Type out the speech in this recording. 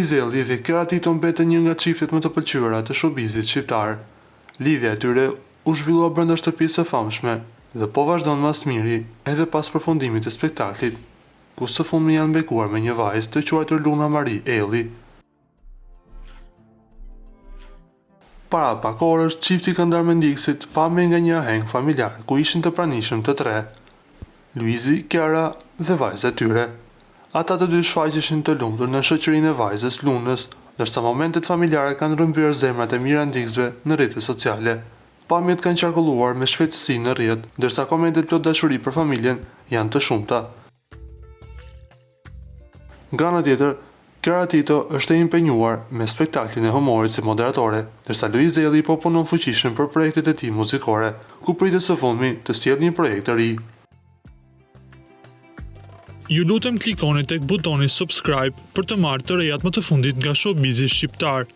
Luiz Ejlli dhe Kiara Tito mbeten një nga çiftet më të pëlqyera të showbizit shqiptar. Lidhja e tyre u zhvillua brenda shtëpisë së famshme dhe po vazhdon më së miri edhe pas përfundimit të spektaklit, ku së fundmi janë bekuar me një vajzë të quajtur Luna Marie Ejlli. Para pak orësh, çifti ka ndarë me ndjekësit pamje nga një aheng familjar ku ishin të pranishëm të tre, Luizi, Kiara dhe vajza e tyre. Ata të dy shfaqeshin të lumtur në shoqërinë e vajzës, Lunës, ndërsa momentet familjare kanë rrëmbyer zemrat e mijëra ndjekësve në rrjetet sociale. Pamjet kanë qarkulluar me shpejtësi në rrjet, ndërsa komentet plot dashuri për familjen janë të shumta. Nga ana tjetër, Kiara Tito është e impenjuar me spektaklin e humorit si moderatore, ndërsa Luiz Ejlli po punon fuqishëm për projektet e tij muzikore, ku pritet së fundmi të sjellë një projekt të ri. Ju lutem klikoni tek butoni subscribe për të marrë të rejat më të fundit nga showbizi shqiptar.